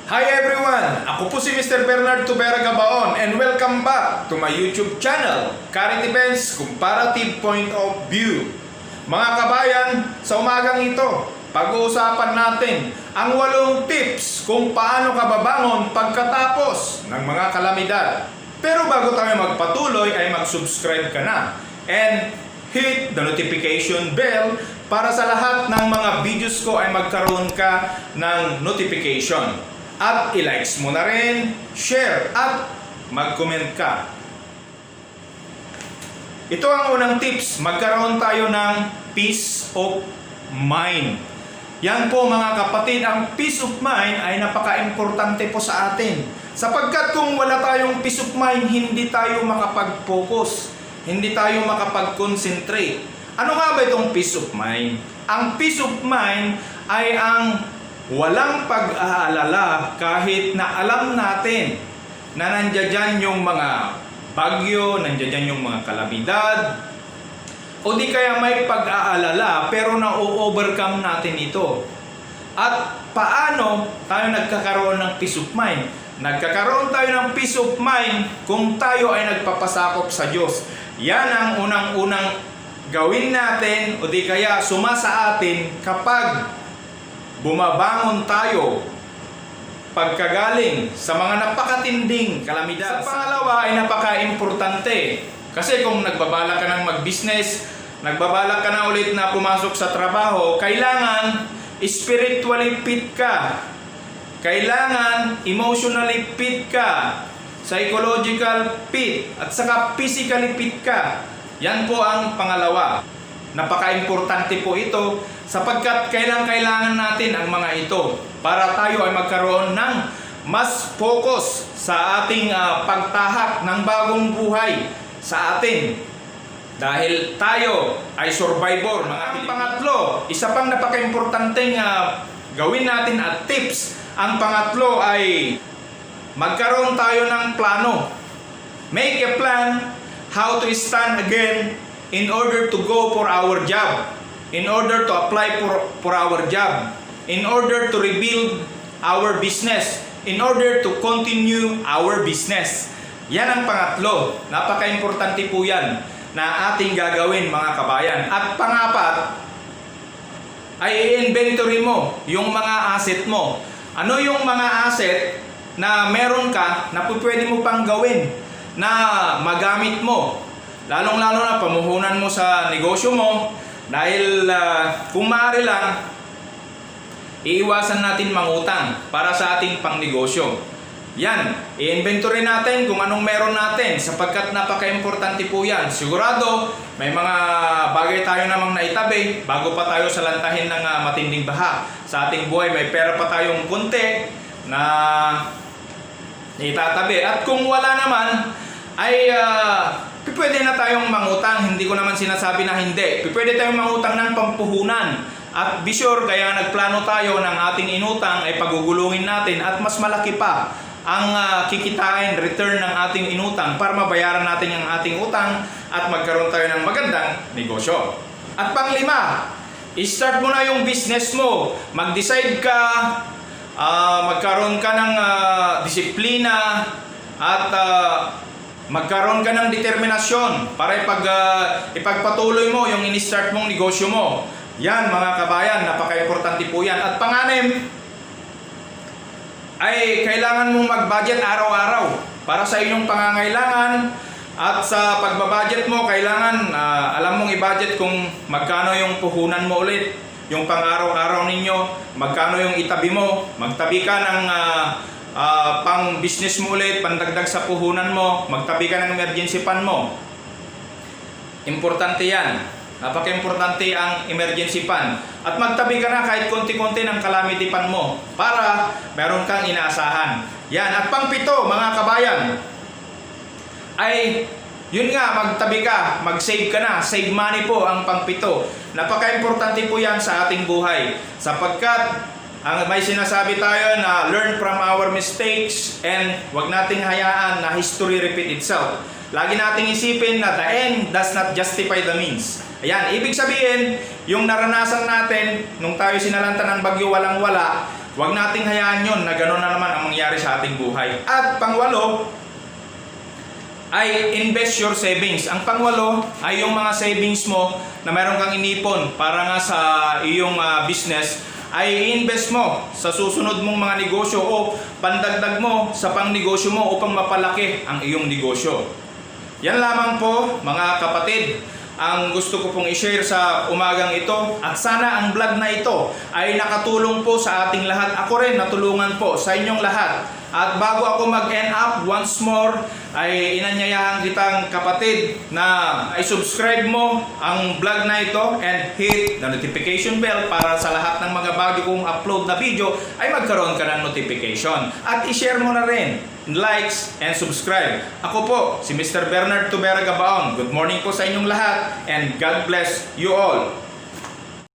Hi everyone! Ako po si Mr. Bernard Tubera Gabaon and welcome back to my YouTube channel, Current Events Comparative Point of View. Mga kabayan, sa umagang ito, pag-uusapan natin ang 8 tips kung paano ka babangon pagkatapos ng mga kalamidad. Pero bago tayo magpatuloy ay mag-subscribe ka na and hit the notification bell para sa lahat ng mga videos ko ay magkaroon ka ng notification. At i-likes mo na rin, share at mag-comment ka. Ito ang unang tips, magkaroon tayo ng peace of mind. Yan po mga kapatid, ang peace of mind ay napaka-importante po sa atin. Sapagkat kung wala tayong peace of mind, hindi tayo makapag-focus, hindi tayo makapag-concentrate. Ano nga ba itong peace of mind? Ang peace of mind ay ang walang pag-aalala kahit na alam natin na nandiyan yung mga bagyo, nandiyan yung mga kalamidad, o di kaya may pag-aalala pero na-overcome natin ito. At paano tayo nagkakaroon ng peace of mind? Nagkakaroon tayo ng peace of mind kung tayo ay nagpapasakop sa Diyos. Yan ang unang-unang gawin natin o di kaya sumasa atin kapag bumabangon tayo pagkagaling sa mga napakatinding kalamidad. Sa pangalawa ay napaka-importante. Kasi kung nagbabalak ka ng mag-business, nagbabalak ka na ulit na pumasok sa trabaho, kailangan spiritually fit ka. Kailangan emotionally fit ka. Psychological fit. At saka physically fit ka. Yan po ang pangalawa. Napaka-importante po ito sapagkat kailangan natin ang mga ito para tayo ay magkaroon ng mas focus sa ating pagtahak ng bagong buhay sa atin. Dahil tayo ay survivor, mga Pilipino. Pangatlo, isa pang napaka-importanteng gawin natin at tips. Ang pangatlo ay magkaroon tayo ng plano. Make a plan how to stand again in order to go for our job, in order to apply for our job, in order to rebuild our business, in order to continue our business. Yan ang pangatlo. Napaka-importante po yan na ating gagawin mga kabayan. At pangapat ay i-inventory mo yung mga asset mo. Ano yung mga asset na meron ka na pwede mo pang gawin na magamit mo? Lalong-lalo na pamuhunan mo sa negosyo mo dahil kung maaari lang, iiwasan natin mangutang para sa ating pangnegosyo. Yan, i-inventory natin kung anong meron natin sapagkat napaka-importante po yan. Sigurado, may mga bagay tayo namang naitabi bago pa tayo salantahin ng matinding baha. Sa ating buhay, may pera pa tayong kunti na itatabi. At kung wala naman, ay pwede na tayong mangutang. Hindi ko naman sinasabi na hindi. Pwede tayong mangutang ng pampuhunan. At be sure, kaya nagplano tayo ng ating inutang ay pagugulungin natin at mas malaki pa ang kikitain, return ng ating inutang para mabayaran natin ang ating utang at magkaroon tayo ng magandang negosyo. At panglima, i-start mo na yung business mo. Mag-decide ka, magkaroon ka ng disiplina at magkaroon ka ng determinasyon para ipagpatuloy mo yung in-start mong negosyo mo. Yan mga kabayan, napaka-importante po yan. At panganim, ay kailangan mong mag-budget araw-araw para sa iyong pangangailangan. At sa pagbabudget mo, kailangan alam mong i-budget kung magkano yung puhunan mo ulit, yung pang-araw-araw ninyo, magkano yung itabi mo. Magtabi ka ng pang business mo ulit, pandagdag sa puhunan mo, magtabi ka ng emergency fund mo. Importante yan. Napaka-importante ang emergency fund. At magtabi ka na kahit konti-konti ng calamity fund mo para meron kang inaasahan. Yan. At pang-pito, mga kabayan, ay yun nga, magtabi ka, mag-save ka na. Save money po ang pang-pito. Napaka-importante po yan sa ating buhay. Sapagkat may sinasabi tayo na learn from our mistakes and wag nating hayaan na history repeat itself. Lagi nating isipin na the end does not justify the means. Ayan, ibig sabihin, yung naranasan natin nung tayo sinalanta ng bagyo walang-wala, Huwag nating hayaan yun na gano'n na naman ang mangyayari sa ating buhay. At pangwalo ay invest your savings. Ang pangwalo ay yung mga savings mo na meron kang inipon para nga sa iyong business, ay invest mo sa susunod mong mga negosyo o pandagdag mo sa pangnegosyo mo upang mapalaki ang iyong negosyo. Yan lamang po mga kapatid ang gusto ko pong i-share sa umagang ito, at sana ang vlog na ito ay nakatulong po sa ating lahat. Ako rin natulungan po sa inyong lahat. At bago ako mag-end up, once more ay inanyayahan kitang kapatid na i-subscribe mo ang vlog na ito and hit the notification bell para sa lahat ng mga bago kong upload na video ay magkaroon ka ng notification. At i-share mo na rin, likes and subscribe. Ako po, si Mr. Bernard Tubera Gabaon. Good morning po sa inyong lahat and God bless you all.